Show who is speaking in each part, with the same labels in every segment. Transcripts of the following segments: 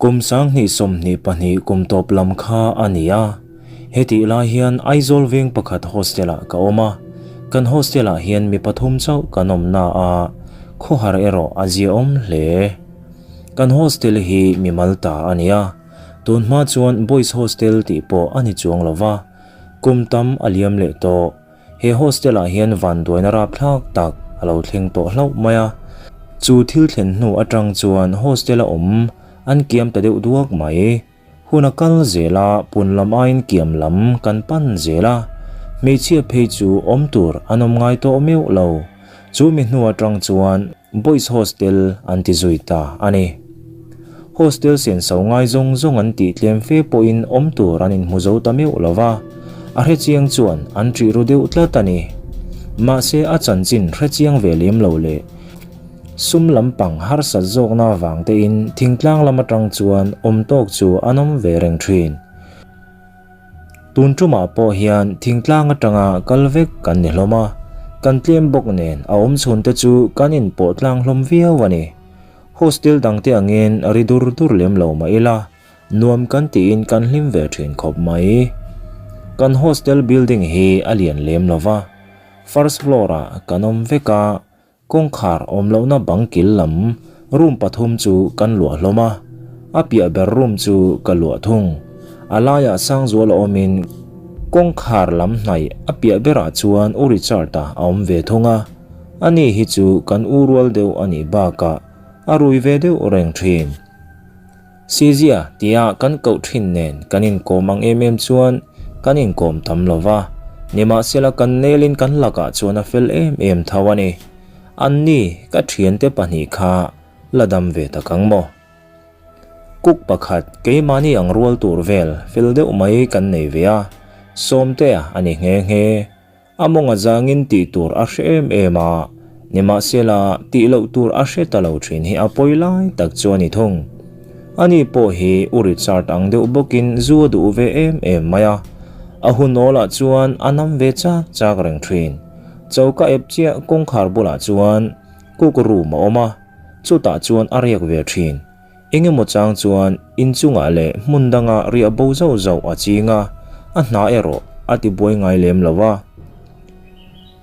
Speaker 1: Kum 2022 kum tawp lam kha a ni a, hetih lai hian Aizawl veng pakhat hostel-ah ka awm a, kan hostel-ah hian mi pathum chauh kan awm na a, khawhar erawh a ziaawm hle. Kan hostel hi mimal ta a ni a, tun hma chuan boys hostel tih pawh a ni chuang lo va, kum tam a liam leh tawh. He hostel ah hian vanduaina rapthlak tak a lo thleng tawh hlauh mai a, chu thil thlen hnu atang chuan hostel a awm an kiam ta deuh duak mai. Hun a kal zel a, pun lam aiin kiam lam kan pan zel a, hmeichhia phei chu awm tur an awm ngai tawh meuh lo. Chu mi hnu atang chuan Boys Hostel an ti zui ta a ni. Hostel senso ngai zawng zawng an tih tlem fe pawhin awm tur an inhmu zo ta meuh lo va, a hrechiang chuan an ṭih ru deuh tlat a ni. Mahse a chanchin hrechiang ve lem lo leh sum lampang harsat zawkna avang tein thingtlang lam atang chuan awm tawk chu an awm ve reng ṭhin. Tun tumah pawh hian thingtlang atanga kal vek kan ni hlawm a, kan tlem bawk nen a awm chhunte chu kan inpawh tlang hlawm viau a ni. Hostel dangte angin ri dur dur lem lo mah ila, nuam kan tiin kan hlim ve thin khawp mai. Kan hostel building hi a lian lem lo va, first floor ah kan awm vek a, Kawngkhar awm lohna bang kil lam room pathum chu kan luah hlawm a, a piah ber room chu ka luah thung. A laiah Sangzuala awmin kawngkhar lam hnaih a piah berah chuan U Richard-a a awm ve thung a, ani hi chu kan u rual deuh a nih bakah a rui ve deuh reng thin. Sizia tia kan koh thin nen kan inkawm ang em em chuan kan inkawm tam lo va, nimahsela kan nelin kan lakah chuan a fel em em tho a ni. Anni ka thiante pahnih kha la dam ve tak ang maw? Cook pakhat keimahni ang rual tur vel fel deuh mai kan nei ve a, Sawmtea a ni nghe nghe. A mawng a zangin tih tur a hre em em a, nimahsela tih loh tur a hre ta lo thin hi a pawi lai tak chu a ni thung. Ani pawh hi U Richard ang deuh bawkin zu a duh ve em em mai a, a hunawlah chuan a nam ve chak chak reng thin. Choka ep chiah kawngkhar bulah chuan cook room a awm a, chutah chuan a riak ve thin. Engemaw chang chuan inchungah leh hmun danga riah bo zauh zauh a ching a, a hna erawh a ti buai ngai lem lo a.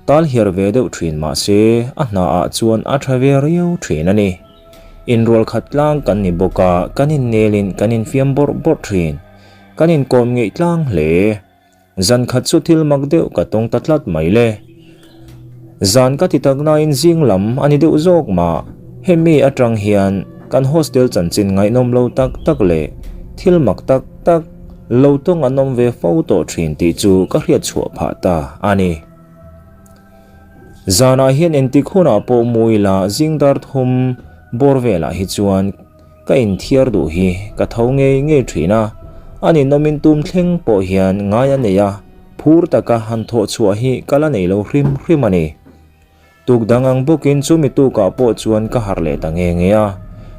Speaker 1: Tal hiar ve deuh thin mah se a hnaah chuan a tha ve riau thin a ni. Inrual khat tlang kan ni bawk a, kan innelin kan infiam bawrh bawrh thin. Kan inkawm ngeih tlang hle. Zan khat chu thil mak deuh ka tawng ta tlat mai le. Zan ka ti tak nain zing lam a ni deuh zawk mah. Hemi atang hian kan hostel chanchin ngaihnawm lo tak tak leh thil mak tak tak lo tawng an awm ve fo tawh thin tih chu ka hriat chhuah phah ta a ni. Zanah hian entik hunah pawh mu ila zing dar thum bawr velah hi chuan Ka inthiar duh hi ka tho ngei ngei thin a, a ninawmin tum thleng pawh hian ngai a nei a, phur taka han thawh chhuah hi ka la nei lo hrim hrim a ni. Tuk dang ang bawkin chumi tukah pawh chuan ka harh leh ta nge nge a,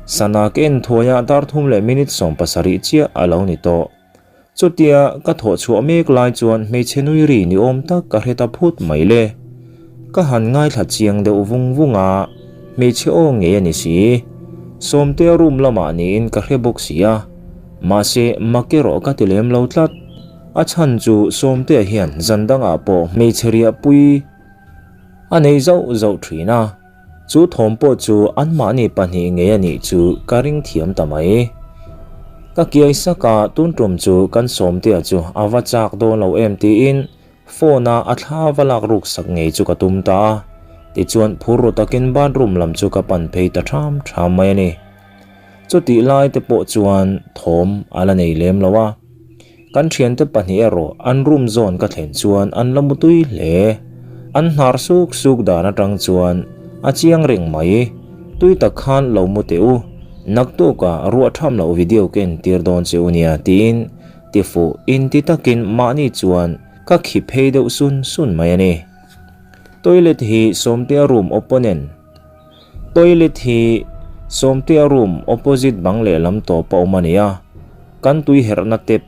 Speaker 1: sana ka en thuai a dar thum leh minute 70 chiah a lo ni tawh. Chutia ka thawh chhuah mek lai chuan hmeichhe nui ri ni awm tak ka hre ta phut mai le. Ka han ngaithla chiang deuh vung vung a, hmeichhe aw ngei a ni si. Sawmtea room lamah niin ka hre bawk si a, mahse mak erawh ka ti lem lo tlat. A chhan chu Sawmtea hian zan dangah pawh hmeichhe riahpui a nei zauh zauh thin a. Chu thawm pawh chu anmahni pahnih ngei a nih chu ka ring thiam ta mai. Ka kiai sak a, tun tum chu kan Sawmtea chu a va chak dawn lo em tiin phone a a thla va lak ruk sak ngei chu ka tum ta a. Tichuan phur ru takin bathroom lam chu ka pan phei ta ṭham ṭham mai a ni. Chutih lai te pawh chuan thawm a la nei lem lo a. Kan thiante pahnih erawh an room zawn ka thlen chuan an la mu tui hle. An hnar suk suk dan atang chuan a chiang reng mai. Tui tak khan lo mu teh u, naktukah ruah tham loh video ka entir dawn che u nia tiin tifuh inti takin mahni chuan ka khi phei deuh sun sun mai a ni. Toilet hi Sawmtea room opponent Toilet hi Sawmtea room opposite bang lehlam tawp a awm a ni a, kan tui herhna tap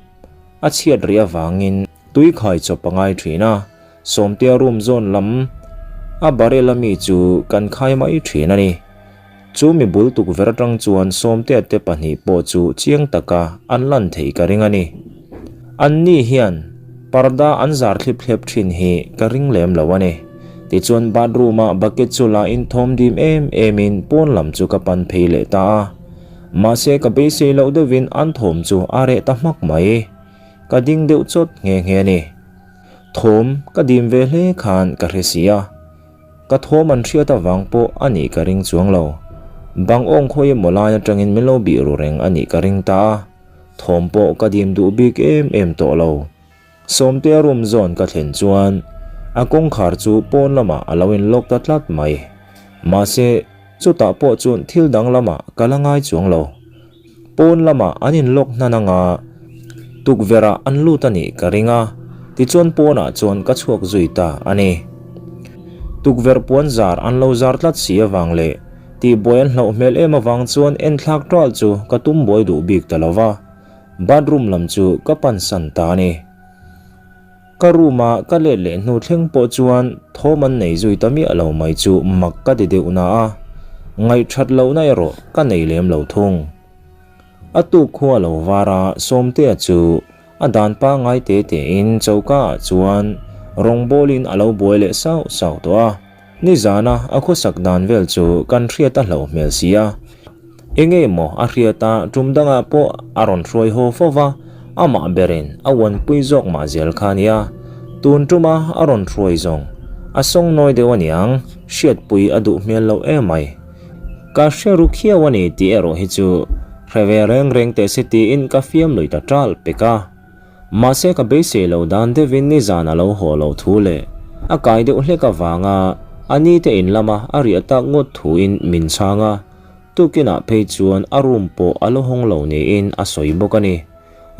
Speaker 1: a chhiat rih avangin tui khai chawp a ngai thin a, Sawmtea room zawn lam a barrel ami chu kan khai mai thin a ni. Chu mi bul tukverh atang chuan Sawmtea te pahnih pawh chu chiang taka an lan theih ka ring a ni. An ni hian parda an zar thlip thlep thin hi ka ring lem lo a ni. Tichuan bathroom ah bucket chu la in thawm dim em em in pawn lam chu ka pan phei leh ta a. Mahse ka beisei loh deuhin an thawm chu a reh ta hmak mai. Ka ding deuh chawt nghe nghe a ni. Thawm ka dim ve hle khan ka hre si a. Ka thawm an hriat avang pawh a nih ka ring chuang lo. Bang awng khawi emaw lai atangin min lo bih ru reng a nih ka ring ta a. Thawm pawh ka dim duh bik em em tawh lo. Sawmtea room zawn ka thlen chuan a kawngkhar chu pawn lamah a lo in lock ta tlat mai. Mahse, chutah pawh chuan thil dang lamah ka la ngai chuang lo. Pawn lamah an in lock hnan anga tukverh ah an lut a nih ka ring a, tichuan pawnah chuan ka chhuak zui ta a ni. Tukverh puan zar an lo zar tlat si avang leh tihbuai an hlauh hmel em avang chuan enthlak ṭal chu ka tum buai duh bik ta lo va, bathroom lam chu ka pansan ta a ni. Ka room a ka let leh hnu thleng pawh chuan thawm an nei zui ta miah lo mai chu mak ka ti deuh na a, ngaihthat lohna erawh ka nei lem lo thung. A tuk khua lo var a Sawmtea chu a dan pangngai te te in choka ah chuan rawngbawlin a lo buai leh sauh sauh tawh a. Nizana a khawsak dan vel chu kan hriat a hlauh hmel si a, enge maw a hriat a tum dangah pawh a rawn hruai haw fo va, amah berin a uanpui zawk mah zel kha a nia. Tun tuma a rawn hruai zawng a sawngnawi deuh aniang, hriatpui a duh hmel loh emai. Ka hre ru khiau a ni tih erawh hi chu hre ve reng reng teh se tiin ka fiam lui ta ṭal pek a. Mahse ka beisei lo dan deuhin nizan a lo haw loh thu leh a kai deuh hlek avanga a ni te in lama a riah tak ngawt thuin min chhang a, tukinah phei chuan a room pawh a la hawng lo niin a sawi bawk a ni.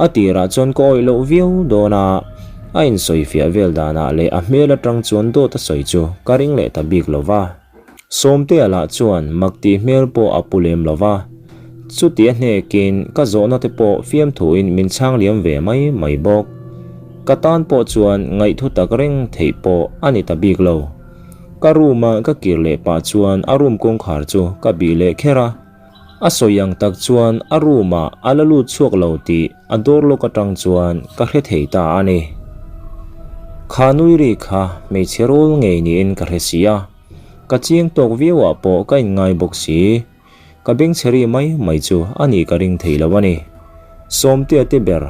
Speaker 1: A tirah chuan ka awih loh viau dawn a, a insawifiah vel danah leh a hmel atang chuan dawt a sawi chu ka ring leh ta bik lo va. Sawmtea lah chuan mak tih hmel pawh a pu lem lo va, chuti a hnekin ka zawhna te pawh fiamthuin min chhang liam ve mai mai bawk. Ka tan pawh chuan ngaihthu tak reng theih pawh a ni ta bik lo. Ka room a ka kir leh pah chuan a room kawngkhar chu ka bih leh kher a. A sawi ang tak chuan a room ah a la lut chhuak lo tih a door lock atang chuan ka hre thei ta a ni. Kha nui ri kha hmeichhe rawl ngei niin ka hre si a, ka chiang tawk viau ah pawh ka inngai bawk si. Ka bengchhe ri mai mai chu a nih ka ring thei lo a ni. Sawmtea te ber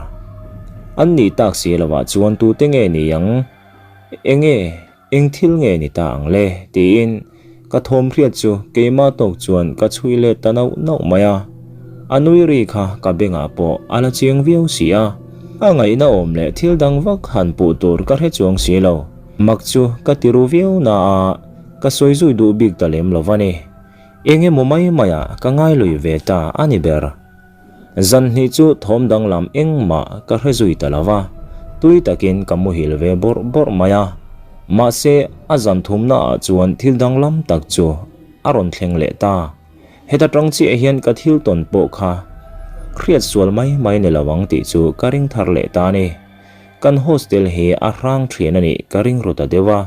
Speaker 1: an nih tak si lo ah chuan tute nge ni ang? Enge? Eng thil nge ni ta ang le? tiin ka thawm hriat chu keimah tawk chuan ka chhui let ta nauh nauh mai a. A nui ri kha ka bengah pawh a la chiang viau si a. A ngaihna awm leh thil dang vak han puh tur ka hre chuang si lo. Mak chu ka ti ru viau na a, ka sawi zui duh bik ta lem lo va ni. Eng emaw mai maiah ka ngai lui ve ta a ni ber. Zan hnih chu thawm danglam engmah ka hre zui ta lo va, tui takin ka muhil ve bawrh bawrh mai a. Mahse, a zan thumna ah chuan thil danglam tak chu a rawn thleng leh ta. Heta tang chiah hian ka thil tawn pawh kha hriat sual mai mai ni lo ang tih chu ka ring thar leh ta a ni. Kan hostel hi a hrang thian a nih ka ring ru ta deuh a.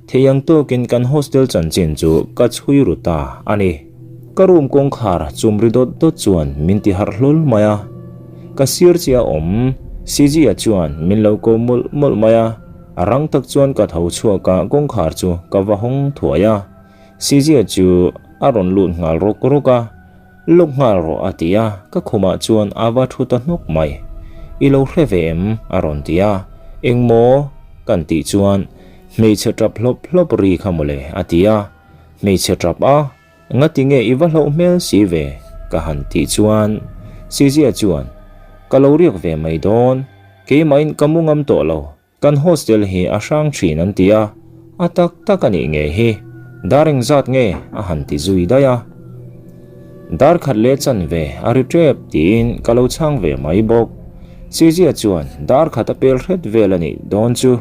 Speaker 1: Thei ang tawkin kan hostel chanchin chu ka chhui ru ta a ni. Ka room kawngkhar chum ri dawt dawt chuan min ti harh hlawl mai a. Ka sir chiah a awm, Siji-a chuan min lo ko mawlh mawlh mai a. A rang tak chuan ka tho chhuak a, kawngkhar chu ka va hawng thuai a. Siji-a chu a rawn lut nghal rawk rawk a. Lawk nghal rawh a ti a, ka khumah chuan a va thu ta hnawk mai. I lo hre ve em? a rawn ti a. Engmaw? kan tih chuan Hmeichhe tap hlawp hlawp ri kha mawle a ti a, hmeichhe tap a, ngati nge i va hlauh hmel si ve? ka han tih chuan Sizia chuan Ka lo riak ve mai dawn, keimahin ka mu ngam tawh lo, kan hostel hi a hrang thin an ti a, a tak tak a nih ngei hi, dar engzat nge a han ti zui daih a. Dar khat leh chanve a ri tep tiin ka lo chhang ve mai bawk. Sizia chuan dar khat a pel hret vel a nih dawn chu.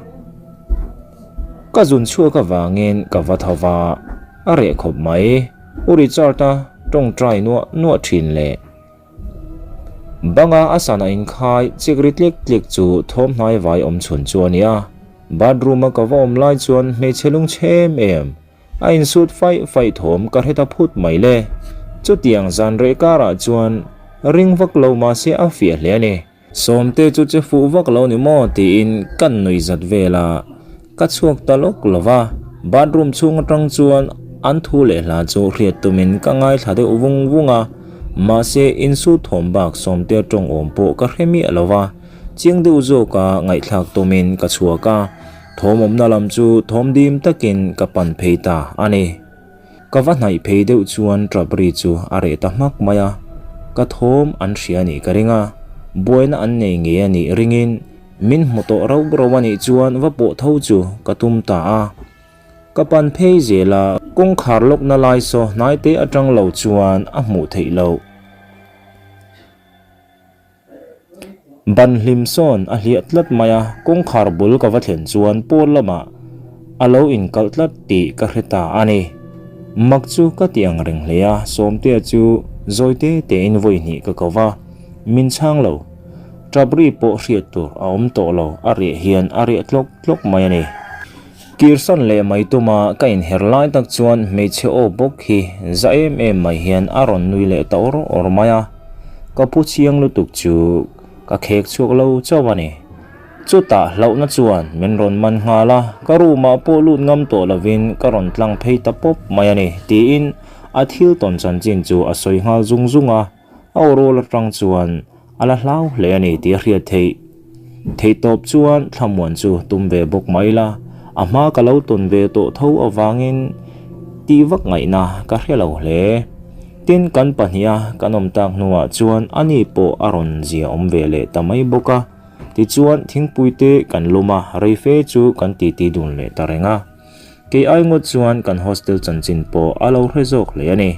Speaker 1: Ka zun chhuak avangin ka va tho va, a reh khawp mai. U Richard-a tawngtai nuah nuah thin leh banga a sana inkhai chik ri tlik tlik chu thawmhnai vai awm chhun chu a ni a. Bathroom-a ka va awm lai chuan hmeichhe lungchhe em em A insut faih faih thawm ka hre ta phut mai le. Chutiang zan reh karah chuan ring vak lo mahse a fiah hle a ni. Sawmte chu che fuh vak lo ni maw tiin kan nui zat vel a, ka chhuak ta lawk lo va, bathroom chhung atang chuan an thu leh hla chu hriat tumin ka ngaithla deuh vung vung a, mahse insut thawm bak Sawmtea tawng awm pawh ka hre miah lo va, chiang deuh zawka ngaihthlak tumin ka chhuak a, thawm awmna lam chu thawm dim takin ka pan phei ta a ni. Ka va hnaih phei deuh chuan tap ri chu a reh ta hmak mai a, ka thawm an hria anih ka ring a, buaina an nei ngei anih ringin min hmu tawh rauh rauh anih chuan va pawh tho chu ka tum ta a. Ka pan phei zel a, kawngkhar lawkna lai saw hnaite atang lo chuan a hmuh theih loh. Ban hlim sawn a hliah tlat mai a, kawngkhar bul ka va thlen chuan pawn lamah a lo inkalh tlat tih ka hre ta a ni. Mak chu ka ti ang reng hle a, Sawmtea chu zawi te tein vawi hnih ka ko va, min chhang lo. Tap ri pawh hriat tur a awm tawh lo, a riah hian a riah tlawk tlawk mai a ni. Kirsan leh mai tuma ka inher lai tak chuan hmeichhe aw bawk hi za em em mai hian a rawn nui leh ta awr awr mai a, ka phu chiang lutuk chu ka khek chhuak lo chauh a ni. Chutah hlauhna chuan min rawn man nghal a, ka room ah pawh lut ngam tawh lovin ka rawn tlang phei ta pawp mai a ni tiin a thil tawn chanchin chu a sawi nghal zung zung a. A awrawl atang chuan a la hlau hle a ni tih a hriat theih. Theihtawp chuan thlamuan chu tum ve bawk mai la, a hma ka lo tawn ve tawh tho avangin tih vak ngaihna ka hre lo hle. Tin, kan pahniha kan awm tak hnuah chuan ani pawh a rawn zia awm ve leh ta mai bawk a. Tichuan, thingpui te kan lum a, reife chu kan titi dun leh ta reng a. Kei ai ngawt chuan kan hostel chanchin pawh a lo hre zawk hle a ni.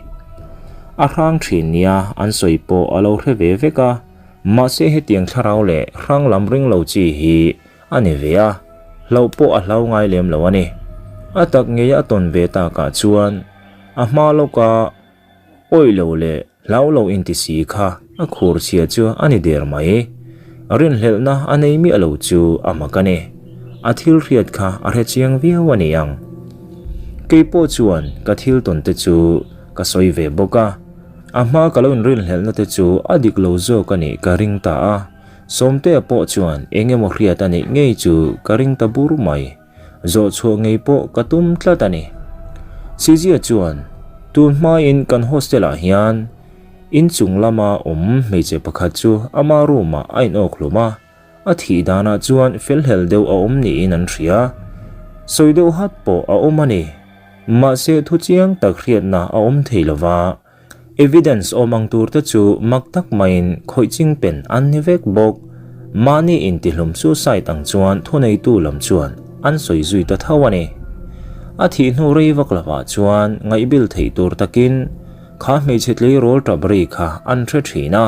Speaker 1: A hrang thin nia an sawi pawh a lo hre ve vek a, mahse hetiang thlarau leh hrang lam ring lo chi hi a ni ve a, hlauh pawh a hlau ngai lem lo a ni. A tak ngei a tawn ve takah chuan a hma lawka Awih lo leh hlau lo inti si kha a khur chhia chu a ni der mai. Rinhlelhna a nei miah lo chu a mak a ni. A thil hriat kha a hre chiang viau a ni ang. Kei pawh chuan ka thil tawn te chu ka sawi ve bawk a. A hma ka lo inrinhlelhna te chu a dik lo zawk a nih ka ring ta a. Sawmtea pawh chuan eng emaw hriat a nih ngei chu ka ring ta bur mai. Zawh chhuah ngei pawh ka tum tlat a ni. Sizia chuan, Tun hmain kan hostel-ah hian inchung lama awm hmeichhe pakhat chu ama room-ah a inawk hlum a, a thih danah chuan felhlel deuh a awm niin an hria. Sawi deuh hat pawh a awm a ni. Mahse thu chiang tak hriatna a awm thei lo va. Evidence awm ang tur te chu mak tak maiin khawih ching pen an ni vek bawk. Mahni intihlum suicide ang chuan thuneitu lam chuan an sawi zui ta tho a ni. A thih hnu rei vak lovah chuan ngaihbil theih tur takin kha hmeichhe tleirawl tap ri kha an hre thin a,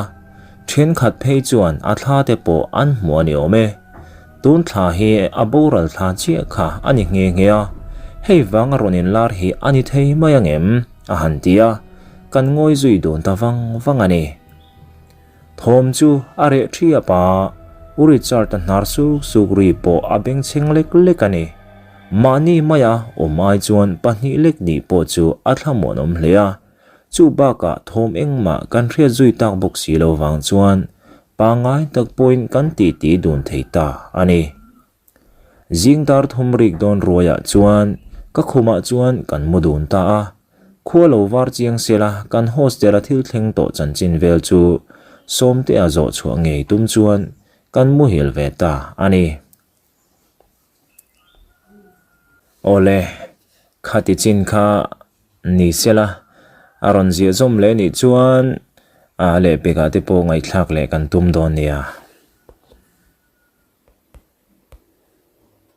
Speaker 1: thenkhat phei chuan a thla te pawh an hmu a ni awm e. Tun thla hi a boral thla chiah kha a ni nghe nghe a, hei vanga rawn inlar hi a ni thei mai angem? A han ti a, kan ngawi zui dun ta vang vang a ni. Thawm chu a reh thiap a, U Richard-a hnar suk suk ri pawh a bengchheng lek lek a ni. Mahni maia awm ai chuan pahnih lek nih pawh chu a thlamuanawm hle a, chu bakah thawm engmah kan hriat zui tak bawk si lo vang chuan pangngai tak pawhin kan titi dun thei ta a ni. Zing dar thum rik dawn ruaiah chuan ka khumah chuan kan mu dun ta a, khua lo var chiang sela kan hostel a thil thleng tawh chanchin vel chu Sawmtea zawh chhuah ngei tum chuan kan muhil ve ta a ni. Awle, khati chin kha ni sela a rawn ziah zawm leh nih chuan a lehpekah te pawh ngaihthlak leh kan tum dawn nia.